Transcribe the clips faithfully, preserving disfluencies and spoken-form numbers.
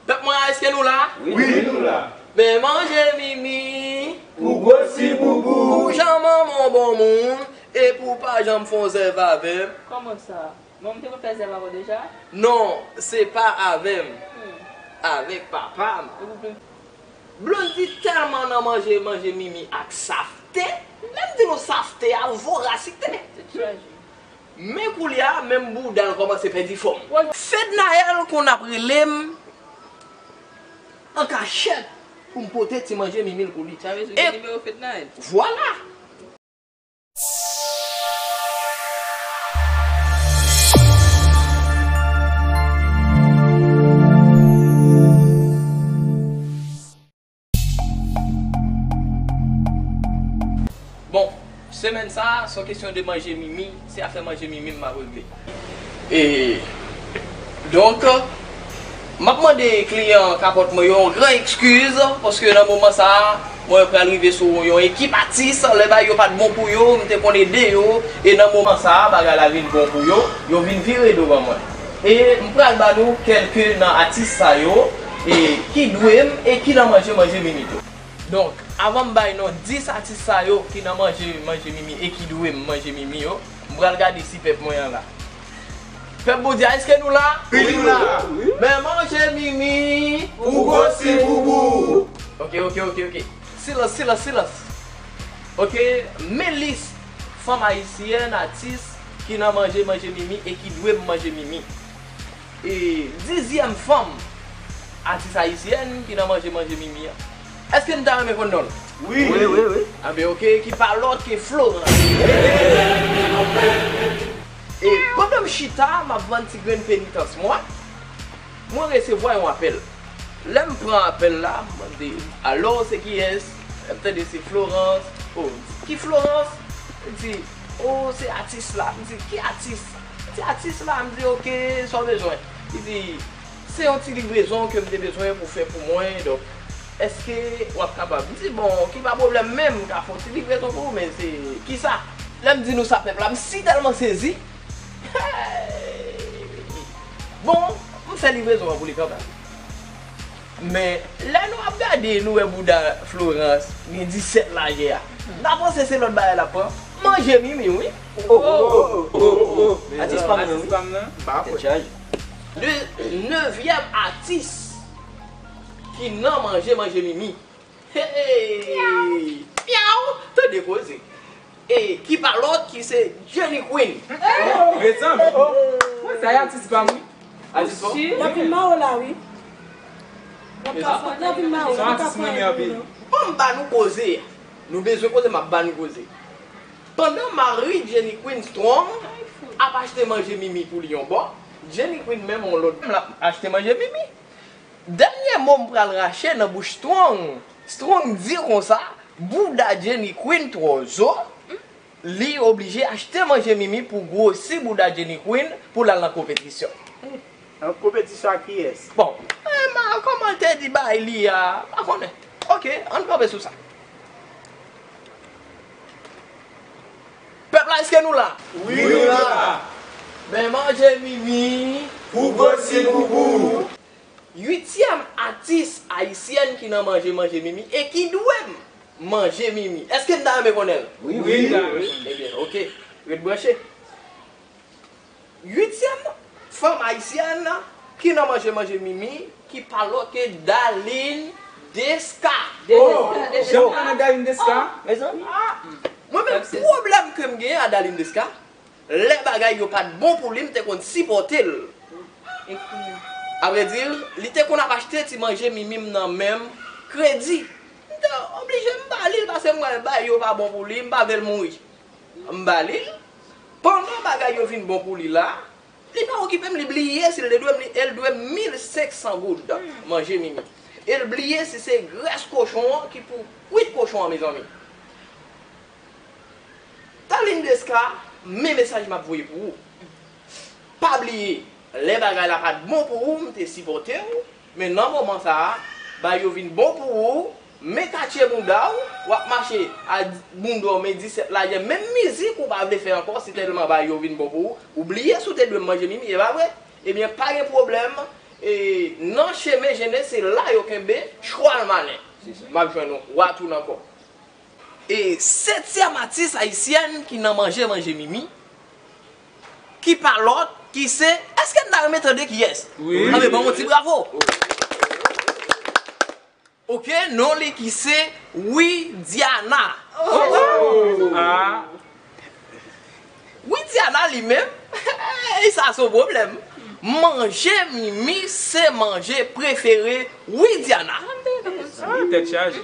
Pèp mwen, èske nou la? Wi, nou la. Men manje mimi. Pou gwosi boubou. Pou jan manman w bon moun. E pou w pa janm fè w zèv avè m. Kòman sa? Bon, m te konn fè zèv avè w deja? Non, se pa avè m. Hmm. Avèk papa m. E pou pli. Blondy tèlman nan manje, manje mimi ak safte. Lè m di nou safte a, vorasite. Tèt chaje. Men koulye a, menm bouda l kòmanse pèdi fòm. Fednaelle konn ap rele m an kachèt pou m pote ti manje mimi l pou li. Sa vle di ou gen nimewo Fednaelle? Vwala! Bon, semèn sa a, se yon kesyon de manje mimi, se afè manje mimi m ap regle. E, donk, m ap mande kliyan kapòt mwen yo yon gran ekskiz, paske nan moman sa a, mwen pral rive sou yon ekip atis, lè bagay yo pa t bon pou yo, m te konn ede yo, e nan moman sa a, bagay la vin bon pou yo, yo vin vire do ban mwen. E m pral ba nou kèlke nan atis sa yo, e ki dwe m, e ki nan manje manje mimi tou. Donk, avan m bay non dis atis sa yo ki nan manje, manje mimi e ki dwe m manje mimi yo, m pral gade si pèp mwen an la. Pèp Bondye a, èske nou la? Wi, nou la. Men manje mimi. Pou gwosi boubou. Ok, ok, ok, ok. Silans, silans, silans. Ok, men lis fanm ayisyèn atis ki nan manje, manje mimi e ki dwe m manje mimi. E dizyèm fanm atis ayisyèn ki nan manje manje mimi an. Èske n ta renmen konn non l? Wi. Wi, wi, wi. Anben, ok, ki pa lòt ke Florence. E pandan m chita, m ap vann ti grenn penitans mwen, mwen resevwa yon apèl. Lè m pran apèl la, m mande, "Alo, se kiyès?" Lè m tande se Florence. "Oh," m di, "ki Florence?" Li di, "Oh, se atis la." M di, "Ki atis?" Li di, "Atis la." M di, "Ok, sa w bezwen?" Li di, "Se yon ti livrezon ke m te bezwen pou fè pou mwen, donk, èske w ap kapab?" M di, "Bon, ki pa pwoblèm, men m ka fè yon ti livrezon pou ou, men se kisa?" Lè m di nou sa, pèp la, m si tèlman sezi. Bon, m fè livrezon an pou li kanmenm. Men, lè nou ap gade, nou wè bouda Florence gen disèt lajè a. N a panse se lòt bagay l ap pran. Manje mimi, wi. Oh, oh, oh, oh, oh. Atis pa m nan, wi. Atis pa m nan. Tèt chaje. Le nevyèm atis ki nan manje, manje mimi. Hey! Pyaw! Tande koze. E ki pa lòt ki se Jenny Queen. Prezan. Mwen sa y atis pa m, wi. Atis pa w? Y ap vin mare w la, wi. Y ap vin mare w. Son atis mwen renmen anpil. Ban m ba nou koze a. Nou bezwen koze, m ap ba nou koze. Pandan mari Jenny Queen Strong ap achte manje mimi pou li yon bò, Jenny Queen menm yon lòt l ap achte manje mimi. Dènye mo m pral rache nan bouch Strong. Strong di konsa, bouda Jenny Queen twò zo, li oblije achte manje mimi pou gwosi bouda Jenny Queen pou l al nan konpetisyon. Nan konpetisyon ak kiyès? Bon, eh, ma, kòman l te di bay li a, m pa konnen. Ok, ann kanpe sou sa. Pèp la, èske nou la? Wi, nou la. Men manje mimi. Pou gwosi boubou. Uityèm atis ayisyèn ki nan manje manje mimi e ki dwe m manje mimi. Èske n ta renmen konnen l? Wi, wi. Ebyen, ok. Ret branche. Uityèm fanm ayisyèn ki nan manje manje mimi, ki pa lòt ke Darline Desca. Oh, Desca, Desca. Jan m konnen Darline Desca? Mezanmi. Mwen menm, pwoblèm ke m genyen a Darline Desca, lè bagay yo pa t bon pou li, m te konn sipòte l. Avrèdi, li te konn ap achte ti manje mimi m nan men m kredi. M te oblije m ba li l, paske m wè bagay yo pa bon pou li, m pa vle l mouri. M ba li l. Pandan bagay yo vin bon pou li la, li pa okipe m, li bliye si l te dwe m li, e l dwe m mil senk san goud. Manje mimi. E l bliye si se grès kochon an ki pou kwit kochon an, mezanmi. Darline Desca, men mesaj m ap voye pou ou. Pa bliye, lè bagay la pa t bon pou ou, m te sipòte w, men nan moman sa a, bagay yo vin bon pou ou, men katye bounda w, w ap mache a bounda w, men disèt lajè, menm mizik ou pa vle fè ankò, si tèlman bagay yo vin bon pou ou, ou bliye si w te dwe m manje mimi, e pa vre? Ebyen, pa gen pwoblèm, E nan chemen jennen, se la yo kenbe chwal malen. M ap jwenn ou, w a tounen ankò. E setyèm atis ayisyèn ki nan Manje Manje Mimi, ki pa lòt, ki se, èske n ta renmen tande kiyès? Wi. Anben, ban m yon ti bravo. Ok, non li ki se Widiana. Ah. Widiana li menm, sa se yon pwoblèm. Manje Mimi se manje prefere Widiana. Ah, tèt chaje.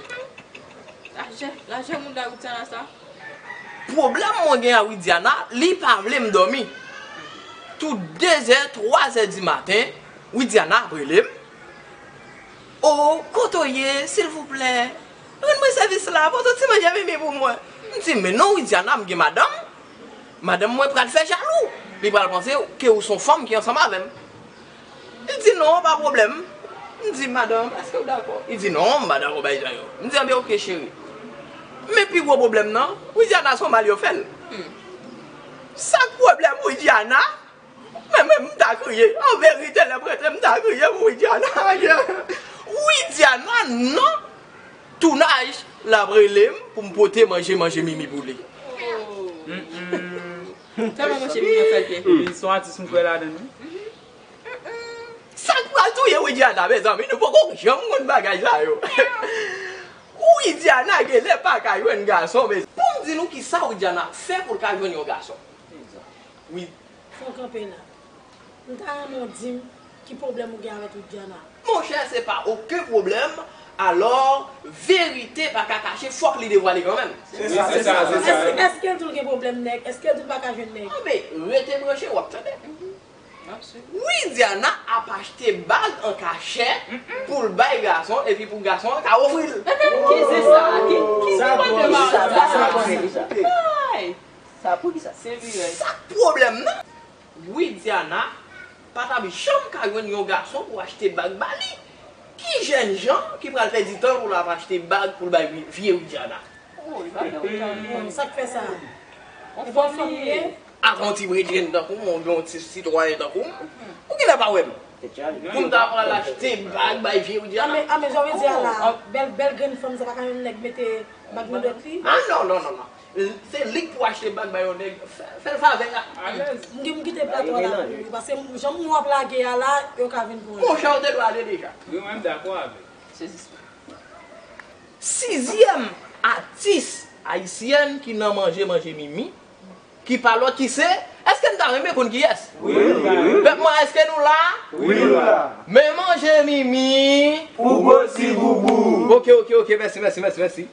Lajè, lajè moun la Widiana sa. Pwoblèm mwen gen a Widiana, li pa vle m dòmi. Tout de zè, twa zè di maten, Widiana ap rele m. O, kote w ye, silvouplè? Rann mwen sèvis la, pote yon ti manje Mimi pou mwen. M di, men non, Widiana, m gen madanm. Madanm mwen pral fè jalou. Li pral panse ke ou se yon fanm ki ansanm avè m. Li di, non, pa pwoblèm. M di, madanm, èske w dakò? Li di, non, m pa dakò bay jan yo. M di, anben, ok, cheri. Men pi gwo pwoblèm nan, Widiana se yon mal yo fè l. Sa k pwoblèm Widiana? Men, men, m ta kriye. An verite, lè m rete, m ta kriye pou Widiana. Widiana, nan tounaj, l ap rele m pou m pote manje, Manje Mimi pou li. Tèlman Manje Mimi an fè l byen. Li se yon atis m kwè ladan l, wi. Sa k pral touye Widiana, mezanmi, nou poko janm konn bagay sa yo. Widiana genlè pa ka jwenn gason, mezanmi. Pou m di nou kisa Widiana fè pou l ka jwenn yon gason. Wi. Fò w kanpe la. M ta renmen w di m ki pwoblèm ou gen avèk Widiana. Monchè, se pa okenn pwoblèm, alò, verite pa ka kache, fòk li devwale kanmenm. Se sa, se sa, se sa. Èske, èske l di w l gen pwoblèm nèg? Èske l di w l pa ka jwenn nèg? Anben, rete branche, w ap tande. Widiana ap achte bag an kachèt pou l bay gason, epi pou gason an ka ofri l. Ki se sa? Ki, ki, ki kote bagay sa? Sa pou ki sa? Ay! Sa pou ki sa? Se viraj. Sa k pwoblèm nan? Widiana pa t ap janm ka jwenn yon gason pou achte bag ba li. Ki jènjan ki pral pèdi tan pou l ap achte bag pou l bay vye Widiana? Oh, li pa fè otan. Sa k fè sa? On fanm li ye. Ak yon ti bredrenn tankou m, oubyen yon ti sitwayen tankou m, ou genlè pa wè m. Pou m ta pral achte bag bay vye Widiana. Ame, ame, jan w di a la, bèl, bèl grenn fanm sa pa ka yon nèg mete bag nan dwèt li? Ah, non, non, non, non. Se li k pou achte bag bay yon nèg. Fè, fè l favè a. M gen pou m kite platò la pou ou, paske jan moun w ap lage a la, yo ka vin pou ou. Monchè, w te dwe ale deja. Wi, mwen, m dakò avè w. Se zis. Sizyèm atis ayisyèn ki nan Manje Manje Mimi, ki pa lòt ki se, èske n ta renmen konn kiyès? Wi, wi, wi. Pèp mwen, èske nou la? Wi, nou la. Men Manje Mimi. Pou gwo ti boubou. Ok, ok, ok, mèsi, mèsi, mèsi, mèsi.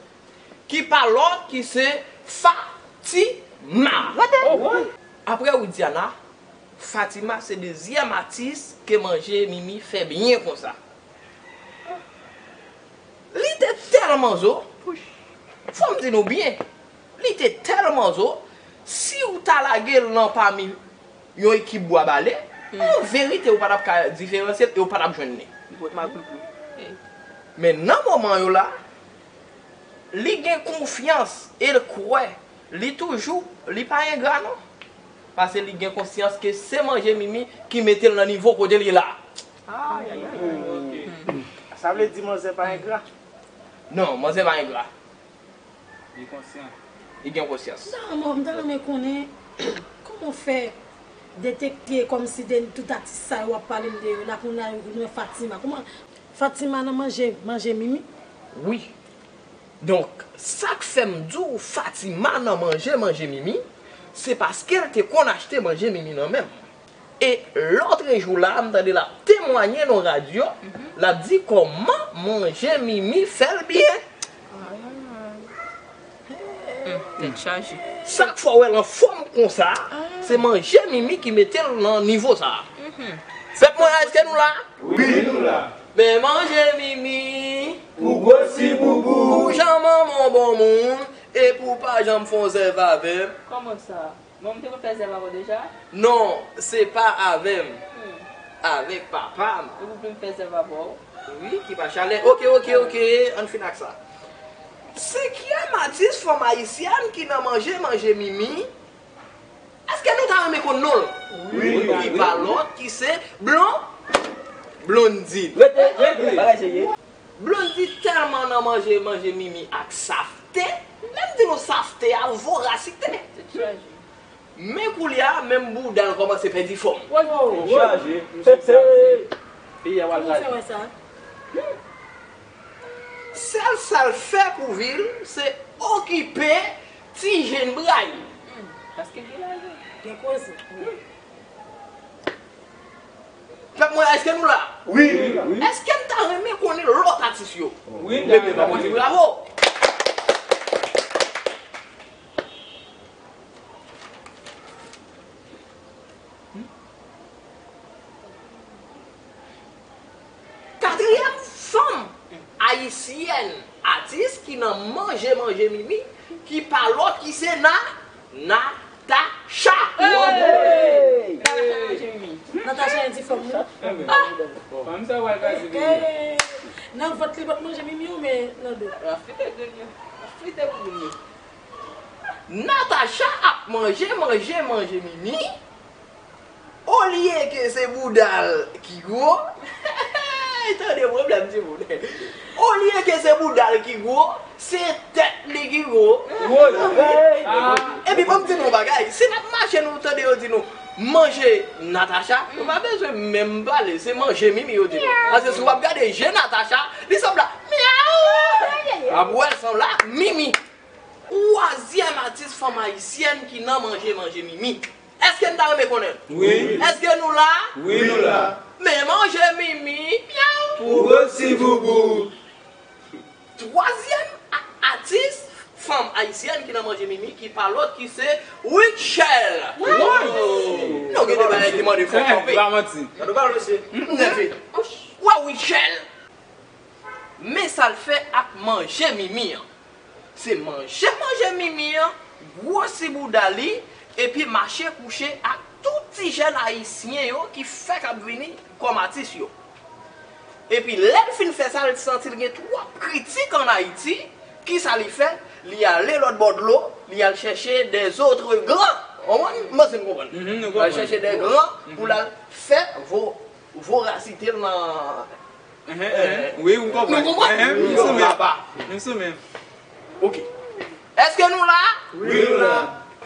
Ki pa lòt ki se Fatima. Oh. Apre Widiana, Fatima se dezyèm atis ke Manje Mimi fè byen konsa. Li te tèlman zo, fò m di nou byen, li te tèlman zo, si w ta lage l nan pami yon ekip bwa bale, an verite, ou pa t ap ka diferansye l e ou pa t ap jwenn li. Men nan moman yo la, li gen konfyans e l kwè li toujou, li pa engra non. Paske li gen konsyans ke se Manje Mimi ki mete l nan nivo kote l ye la. Ay, ay, ay, ay. Sa vle di manzè pa engra? Non, manzè pa engra. Li konsyan. Li gen konsyans. Sa, mwen, m ta renmen konnen kòman w fè detekte kòmsi de tout atis sa yo w ap pale m de yo la, kounye a ou jwenn Fatima. Kòman Fatima nan Manje, Manje Mimi? Wi. Donk, sa k fè m di w Fatima nan Manje Manje Mimi, se paske l te konn achte Manje Mimi nan men m. E lòtrejou la, m tande l ap temwanye nan radyo, l ap di kòman Manje Mimi fè l byen. Tèt chaje. Sa k fè w wè l anfòm konsa, se Manje Mimi ki mete l nan nivo sa a. Pèp mwen, èske nou la? Wi, nou la. Men Manje Mimi. Pou gwo ti boubou. Pou jan manman w bon moun, e pou w pa janm fè yon zèv avè m. Kòman sa? Bon, m te konn fè zèv avè w deja? Non, se pa avè m. Avèk papa m. Ou vle m fè zèv avè w? Wi, ki pa chalè. Ok, ok, ok, ann fin ak sa. Senkyèm atis fanm ayisyèn ki nan Manje Manje Mimi, èske nou ta renmen konn non l? Wi. Ki pa lòt, ki se Blan. Blondie. Rete, rete, bagay serye. Blondie tèlman nan manje, manje Mimi ak safte. Lè m di nou safte a, vorasite. Men koulye a, menm bouda l kòmanse pèdi fòm. Chaje, misye chaje. Peyi a pral chaje. Sèl sa l fè pou vi l, se okipe ti jenn bra yo. Paske gen lajan. Gen koze. Pèp mwen, èske nou la? Wi. Èske n ta renmen konnen lòt atis yo? Wi. Ebyen, ban mwen ti bravo. Katriyèm fanm ayisyèn atis ki nan manje manje Mimi, ki pa lòt ki se Na, Natacha. Hey! Natacha manje Mimi. Natacha en ti fanm non. Fanm sa w al kaze Mimi. Nan vant li pa t manje Mimi ou men nan do. L ap frite grenn yo. L ap frite grenn yo. Natacha ap manje, manje, manje Mimi. Olye ke se bouda l ki gwo, tande pwoblèm timoun. Olye ke se bouda l ki gwo, se tèt li ki gwo. Epi ban m di nou yon bagay, si n ap mache nou tande yo di nou manje Natacha, nou pa bezwen menm pale, se manje Mimi yo di nou. Paske si w ap gade je Natacha, li sanble a myaw. Ap wè l sanble a Mimi. Twazyèm atis fanm ayisyèn ki nan manje manje Mimi. Èske n ta renmen konnen l? Wi. Èske nou la? Wi, nou la. Men manje Mimi, myaw. Pou gwo ti boubou. Twazyèm a- atis fanm ayisyèn ki nan manje Mimi, ki pa lòt ki se Rutshelle. Woy! Nou gen de bagay ki mande fò kanpe. Pa manti. Gade pawòl mesye. M nève. Wè Rutshelle. Men sa l fè ak manje Mimi an. Se manje manje Mimi an, gwosi bouda li, epi mache kouche ak tout ti jèn ayisyen yo ki fèk ap vini kòm atis yo. Epi lè l fin fè sa, l santi l gen twòp kritik ann Ayiti, kisa li fè? Li ale lòt bò dlo, li al chèche des autres grands. Ou konprann? M panse n konprann. Li al chèche de gran pou l al fè vo- vorasite l nan. Wi, m konprann. Nou konprann? M sou menm. M sou menm. Ok. Èske nou la? Wi, nou la.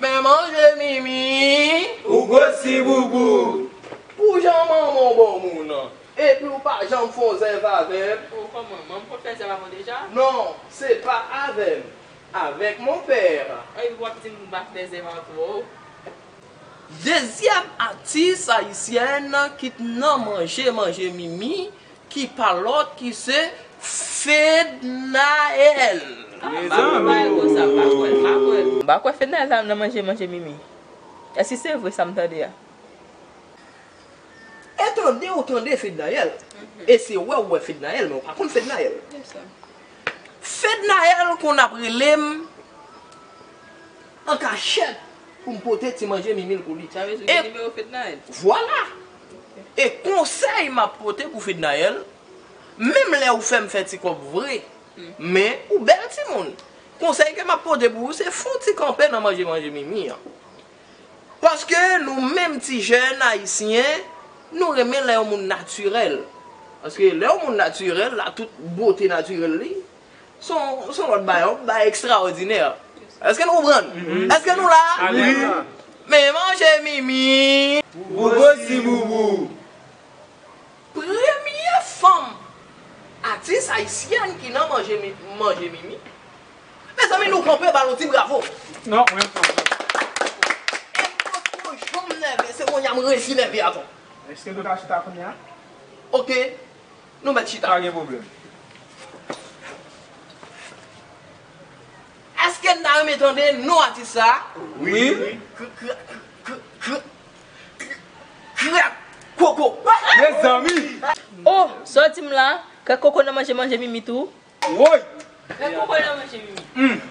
Men manje Mimi. Ou gwosi boubou. Pou jan manman w bon moun nan. Epi w pa janm fè yon zèv avè m. O, kòman? Manman w fè zèv avè w deja? Non, se pa avè m. Avèk mon pè. Ay, w ap di m w pa fè zèv avè w. Dezyèm atis ayisyèn ki t nan manje manje Mimi, ki pa lòt ki se Fednaelle. Ah, m pa kwè, m pa kwè, m pa kwè. M pa kwè Fednaelle ta nan manje manje Mimi. Èske se vre sa m tande a? E tande ou tande Fednaelle. E se wè ou wè Fednaelle, men ou pa konn Fednaelle. Fednaelle konn ap rele m an kachèt pou m pote ti manje Mimi l pou li. Sa vle di ou gen nimewo Fednaelle? Vwala. E konsèy m ap pote pou Fednaelle, menm lè ou fè m fè ti kòb vre, men ou bèl timoun. Konsèy ke m ap pote pou ou, se fè yon ti kanpe nan manje manje Mimi an. Paske nou menm ti jèn ayisyen, nou renmen lè yon moun natirèl. Paske lè yon moun natirèl, la tout bote natirèl li, se yon, se yon lòt bagay, yon bagay ekstraòdinè. Èske nou konprann? Èske nou la? Wi. Men manje Mimi. Pou gwo ti boubou. Premye fanm atis ayisyèn ki nan manje mi- manje Mimi. Mezanmi, nou kanpe ba l yon ti bravo. Non, mwen menm. E m potko janm nève, se kounye a m resi nève ankò. Èske nou ka chita kounye a? Ok, nou mèt chita. Pa gen pwoblèm. Èske n ta renmen tande non atis sa? Wi. K- k- k- k- Krèk koko. Mezanmi! Oh, sa w di m la, krèk koko nan manje manje Mimi tou? Woy! Krèk koko nan manje Mimi.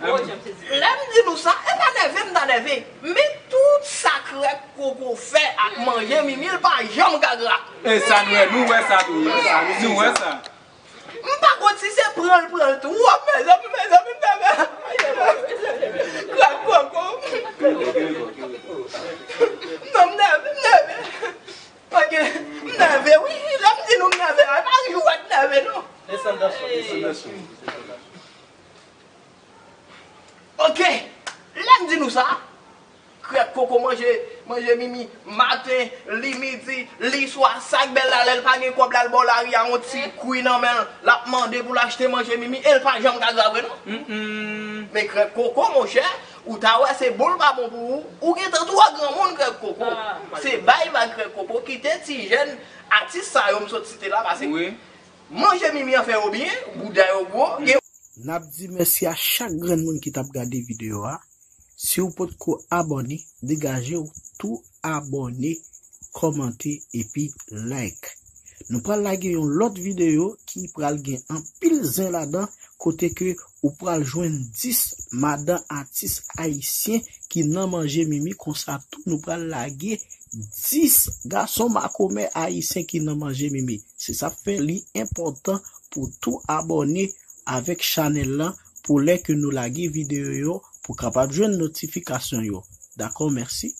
Woy, jan m sezi. Lè m di nou sa, e pa nève m ta nève. Men tout sa krèk koko fè ak manje Mimi, l pa janm ka gra. E sa nou wè, nou wè sa tou. Nou wè sa. M pa konn si se pran l pran l twòp, mezanmi, mezanmi, m nève. Krèk koko. Non, m nève, m nève. Ok, m nève wi. Lè m di nou m nève a, e pa jou wè m nève non. Desann dan sou. Desann dan sou. Ok, lè m di nou sa, Krèk Koko manje, manje Mimi maten, li midi, li swa, sa k bèl la, lè l pa gen kòb la, l ba w lari a yon ti kwi nan men l, l ap mande pou l achte manje Mimi, e l pa janm ka grave non. Men Krèk Koko, monchè, ou ta wè se bon l pa bon pou ou, ou gentan twò granmoun Krèk Koko. Se bay vag Krèk Koko, kite ti jèn atis sa yo m sot site la, paske manje Mimi an fè yo byen, bouda yo gwo, gen N ap di mèsi a chak grenn moun ki t ap gade videyo a. Si w potko abòne, degaje w tou abòne, kòmante epi like. Nou pral lage yon lòt videyo ki pral gen anpil zen ladan, kote ke ou pral jwenn dis madan atis ayisyen ki nan manje Mimi, konsa tou nou pral lage dis gason makomè ayisyen ki nan manje Mimi. Se sa k fè li enpòtan pou tou abòne avèk chanèl lan pou lè ke nou lage videyo yo pou kapab jwenn notifikasyon yo. Dakò, mèsi.